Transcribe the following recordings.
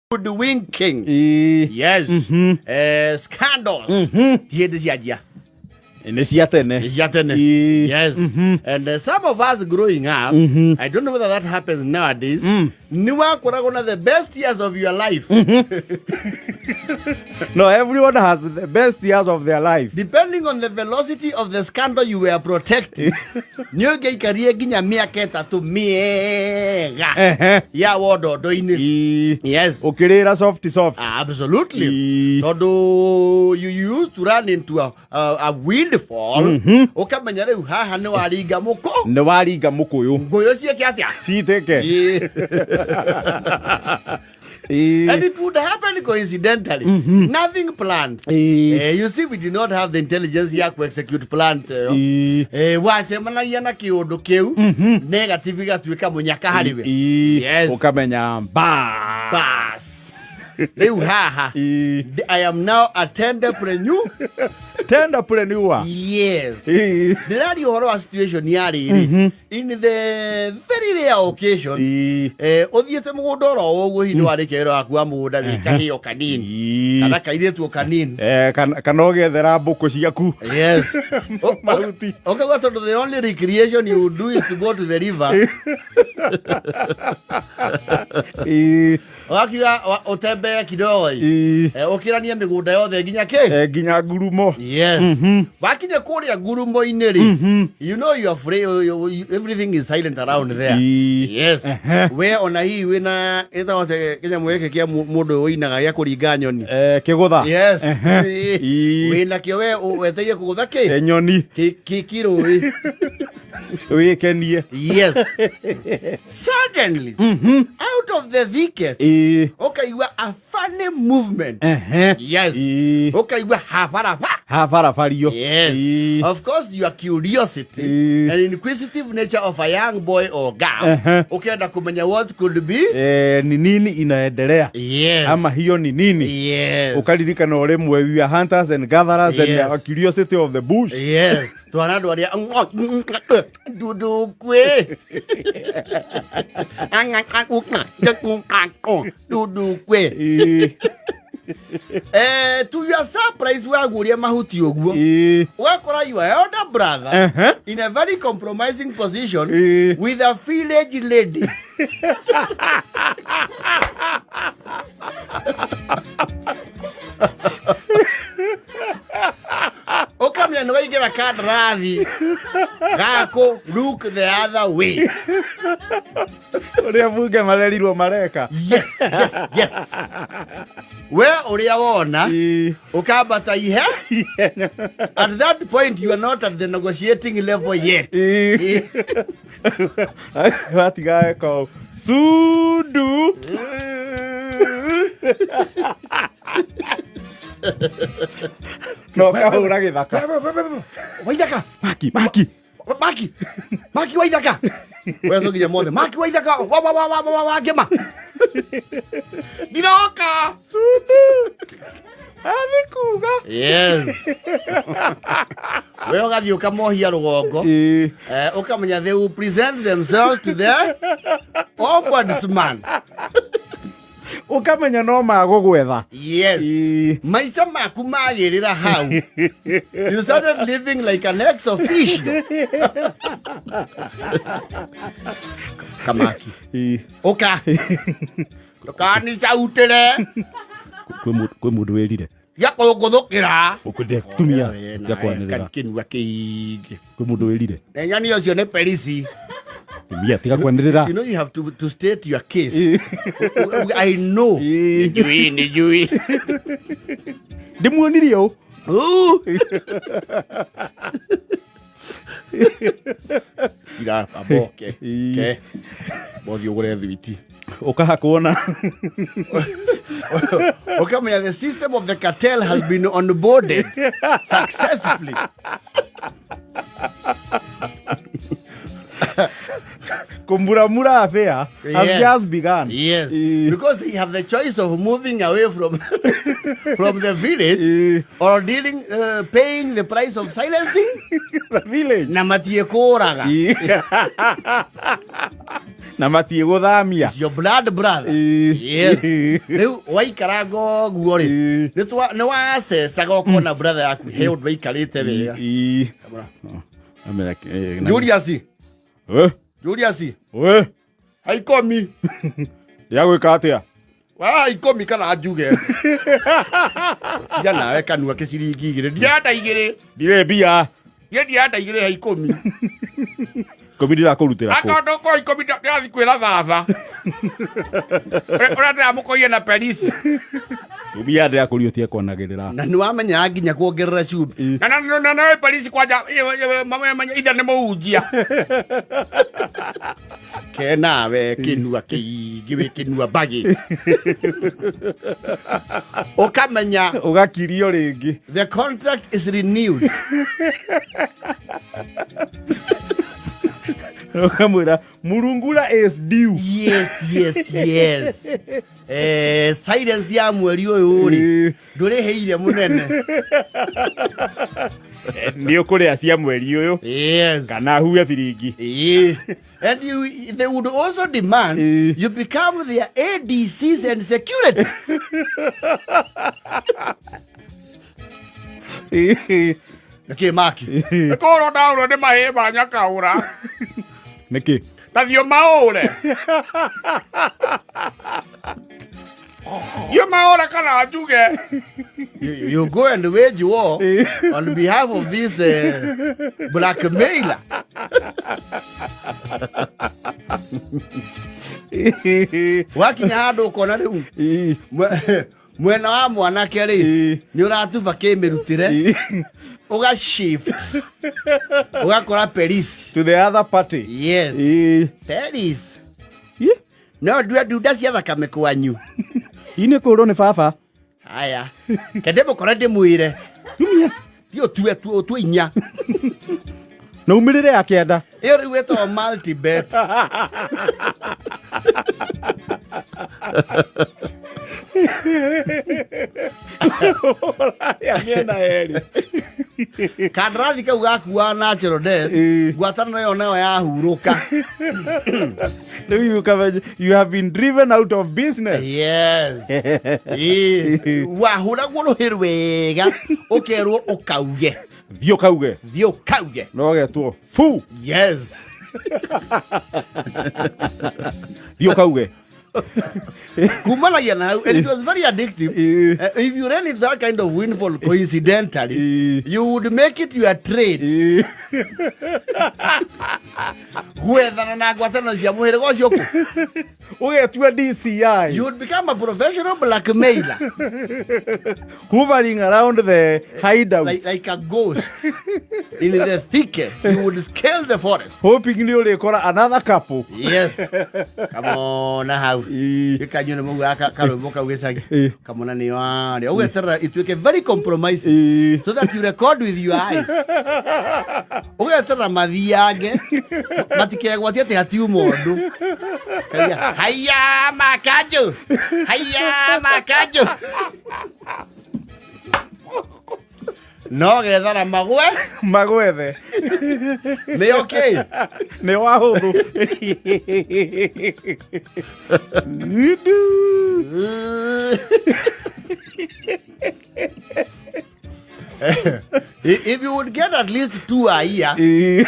Hoodwinking. Yes. Scandals. Ti hĩndĩ cianjia. Nĩ cia tene. Nĩ cia tene. Yes. And some of us growing up, I don't know whether that happens nowadays, nĩ wakoragwo na the best years of your life. No, everyone has the best years of their life. Depending on the velocity of the scandal you were protecting, nĩ ũngĩaikarie nginya mĩaka 3 mĩega ya wondondo-inĩ. Yes. Ũkĩrĩra soft soft. Absolutely. Tondũ you used to run into a windfall, ũkamenya rĩu haha nĩ waringa mũkũ. Nĩ waringa mũkũyũ. Ngũyũ ciĩke atĩa? Citĩke. Ĩĩ. And it would happen coincidentally. Nothing planned. You see, we did not have the intelligence ya ku execute plan ĩyo. Wacemanagia na kĩũndũ kĩu negative gĩgatuĩka mũnyaka harĩ we. Yes. Ũkamenya ba. Bas. Rĩu haha I am now a tenderpreneur. Tenderpreneur. Yes. Ndĩraria ũhoro wa situation ya rĩrĩ. In the very rare occasion, ũthiĩte mũgũnda oro ũguo, hihi nĩwarĩkia wĩra waku wa mũgũnda wĩ kahĩo kanini kana kairĩtu o kanini. Kana ũgethera mbũkũ ciaku. Yes. Mahuti. Ũkauga tondũ the only recreation you would do is to go to the river. Ũgakiuga ũtembee kidogo ĩ. Ũkĩranie mĩgũnda yothe nginya kĩ? Nginya ngurumo. Yes. Wakinya kũrĩa ngurumo-inĩ rĩ, you know you are free, everything is silent around there. Yes. We ona hihi wĩna ĩtagwo atĩa kĩnyamũ gĩkĩ kĩa mũndũ ũyũ ũinaga gĩa kũringa nyoni? Kĩgũtha. Yes. Wĩna kĩo we weteire kũgũtha kĩ? Nyoni. Kĩrũĩ. Wĩkenie. Yes. Suddenly, out of the thicket, ũkaigua a funny movement. Yes. Ũkaigua habaraba. Habarabario. Yes. Of course, your curiosity and inquisitive nature of a young boy or girl, ũkenda kũmenya what could be. Ni nini inaendelea? Yes. Ama hiyo ni nini? Yes. Ũkaririkana o rĩmwe we are hunters and gatherers and our curiosity of the bush. Yes. Twana andũ arĩa ndundukwe. Ndundukwe. To your surprise, waguria mahuti ũguo. Ũgakora your elder brother in a very compromising position with a village lady. Ũkamenya nĩ waingĩra kandarathi gakũ look the other way. Ũrĩa bunge marerirwo mareka. Yes. We ũrĩa wona ũkambata ihe. At that point you are not at the negotiating level yet. Watiga eka ũũ. Sundu. No kahũra gĩthaka. Waithaka. Maki, maki. Maki. Maki waithaka. Wewe nginya mothe. Maki waithaka. Wa wa wa wa wa wa ngema. Ndiroka. Sundu. Athi kuga. Yes. We ũgathiĩ ũkamohia rũgongo. Ũkamenya they will present themselves to the ombudsman. Ũkamenya no magũgwetha. Yes. Maica maku magĩrĩra hau. You started living like an ex officio. Kamaki. Ũka. Ndũkanicautĩre. Kwĩ mũndũ wĩrire. Gĩa kũngũthũkĩra. Ũkwendea tumia. Tia kwanĩrĩra. Kĩnua kĩingĩ. Kwĩ mũndũ wĩrire. Nenyani ũcio nĩ perisi. Tumia tiga kwanĩrĩra. You know you have to state your case. I know. Nĩ njui, nĩ njui. Ndĩmuonirie ũ? Ira amboke. Ke. Bothi ũgũre thwiti. Ũkaha kuona. Ũkamenya the system of the cartel has been onboarded successfully. Kũmuramura affair has Yes. just begun. Yes, Eh, because they have the choice of moving away from from the village eh, or dealing paying the price of silencing the village. na matiekũraga. Eh. Na matiĩ gũthamia. It's your blood brother. Eh. Yes. Rĩu waikaranga ũguo rĩ, Eh. nĩ wacecaga ũkona brother yaku he ũndũ aikarĩte wega. Eh. Kamũra. Amenya, Julius, Eh, Julius, we, haikomi. ya gwĩka atĩa? Wa ikũmi kana njuge. Tiga nawe kanua kĩciringi igĩrĩ. Ndianda igĩrĩ. Ndirĩ mbia. Niĩ ndianda igĩrĩ ha ikũmi. Ikũmi ndirakũrutĩra kũ? Akorwo kwa ikũmi ndĩrathiĩ kwĩra baba ũrĩa ndĩramũkoire na perisi. Mbia ndĩrakũria ũtige kwanagĩrĩra. Na nĩ wamenyaga nginya kuongerera cumbĩ. Na na na na perisi kwanja mamenya ithe nĩ mũhunjia. Ke nawe kĩnua kĩingĩ wĩ kĩnua mbagĩ. Ũkamenya Ũgakirio rĩngĩ. the contract is renewed. Ũkamwĩra murungura is due. Yes, yes, yes. Silence ya mweri ũyũ rĩ, Eh. ndũrĩhĩire mũnene. Nĩ ũkũrĩa cia mweri ũyũ Yes. kana huhe biringi. Yeah. And you, they would also demand Eh. you become their ADCs and security. Eh. Nĩkĩ maki? Kũrwo ndaũrwo nĩ mahĩĩ ma nyakaũra. Nĩkĩ? Ta thiĩ ũmaũre. Thiĩ ũmaũre kana njuge. You go and wage war on behalf of this blackmailer. Wakinya handũ ũkona rĩu Eh. mwena wa mwanake rĩ, Eh. nĩ ũratuba kĩmĩrutĩre, Eh. ũga shift ũgakora Paris. To the other party. Yes. Eh. Paris. Eh. No ndue ndunda cia thakame kwanyu. Ii nĩ kũũrwo nĩ baba. Haya. Kende mũkore ndĩmwĩre. Tumia. Thiĩ ũtue ũtue inya. Na umĩrĩre ya kĩanda. Ĩyo rĩu ĩtagwo multi-bet. Ya mĩena yerĩ. Kandarathi kau gakuaga natural death, Ĩĩ. ngwatanĩro ĩyo nayo yahurũka. Rĩu you have been driven out of business. Yes. Ĩĩ. Wahũragwo rũhĩ rwega ũkerwo ũkauge. Thiĩ ũkauge. Thiĩ ũkauge. No ũgetwo fu. Yes. Thiĩ ũkauge. Kumanagia na hau, and it was very addictive. Ĩĩ. If you ran into that kind of windfall coincidentally, Ĩĩ. you would make it your trade. Ĩĩ. Gwethana na ngwatanĩro cia mũhĩrĩga ũcio kũ. Ũgetua DCI. You would become a professional blackmailer, Hovering around the hideout. like a ghost in the thicket. You would scale the forest. Hoping nĩ ũrĩkora another couple. Yes. Kamona hau. Ĩĩ. Gĩkanyo nĩ maugaga karwĩmbo kau gĩcagi. Ĩĩ. Kamona nĩ warĩa. Ũgeterera ituĩke very compromising. Ĩĩ. So that you record with your eyes. Ũgeterera mathiange matikegwatie atĩ hatiuma ũndũ. Kauga, haiya makanjũ, haiya makanjũ. No gethara magwe Magwethe. nĩ okay. Nĩ wahũthũ. Idu. If you would get at least two a year, Ĩĩ.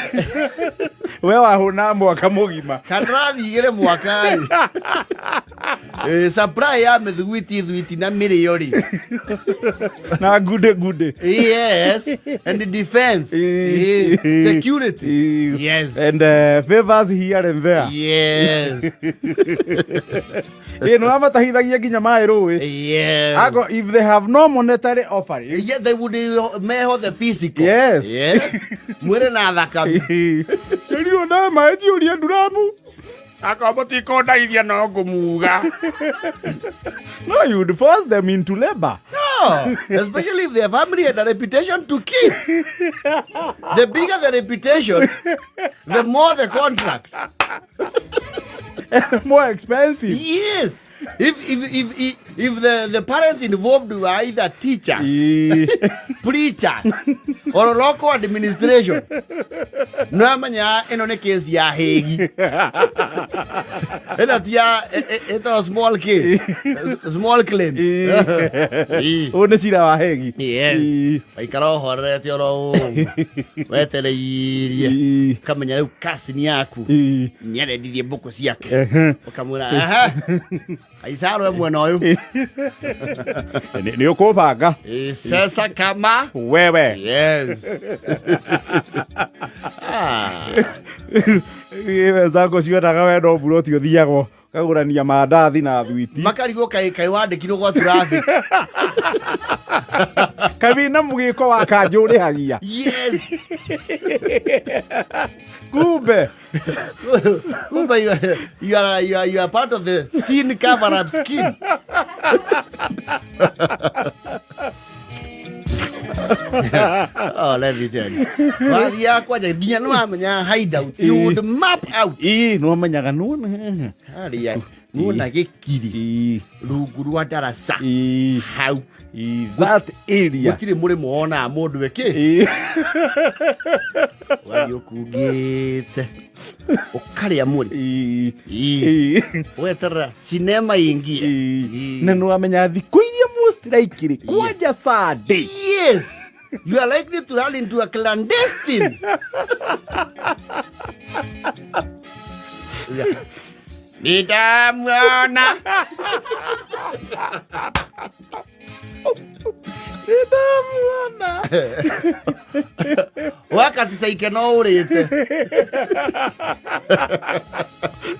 We wahũna mwaka mũgima. kandarathi igĩrĩ mwaka rĩ, supply ya mĩthiguiti thwiti na mĩrĩo rĩ. Na ngude ngude. Yes, and the defense. Ĩĩ. Security. Ĩĩ. Yes. And favors here and there. Yes. Ĩĩ nĩ wamatahithagia nginya maĩ rũĩ. Yes. Ago, if they have no monetary offering. Yeah, they would meho the physical. Yes. Yes. Mwĩrĩ na thakame. Nderirwo na maĩ njiyũrie nduramu. Akorwo mũtikũndaithia no ngũmuga. No, you would force them into labor. No, Sure, especially if their family had a reputation to keep. The bigger the reputation, the more the contract. More expensive. Yes. If the parents involved were either teachers, preachers, or local administration, no amenya ĩno nĩ case ya hĩgi. Ĩno ti ya ĩtagwo small case. Small claims. Ĩĩ. Ũyũ nĩ cira wa hegi. Yes. Waikara ũhorerete oro ũguo. Wetereirie. Ũkamenya rĩu cousin yaku nĩarendirie mbũkũ ciake. Ũkamwĩra aha. Kaisaro e mwena ũyũ. Nĩ ũkũbanga. Ĩ, Sasa kama Wewe. Yes. Ah. Wenzako cionaga we no mburoti ũthiagwo ũkagũrania mandathi na thwiti. Makarigwo kaĩ kaĩ wandĩkirwo gwa traffic. Kaĩ wĩna mũgĩko wa kanjũ ũrĩhagia. Yes. Kumbe. Kumbe you are part of the scene cover up scheme. Oh, let me tell you. Wathiaga kwanja nginya nĩwamenya hideout. You would map out. Ĩĩ nĩwamenyaga nĩwona. Harĩa nuona gĩkiri rungu rwa ndaraca hau. That area. Gũtirĩ mũrĩmo wonaga mũndũ ĩkĩ. Ũgathiĩ ũkungĩte ũkarĩa mũrĩ. Ĩĩ. Ũgeterera cinema ingie. Ĩĩ. Na nĩwamenya thikũ iria most likely kwanja Sunday. Yes. You are likely to run into a clandestine. Nindamwona. Nĩndamuona. Wakati saike no ũrĩte.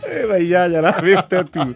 Thaa 8:52.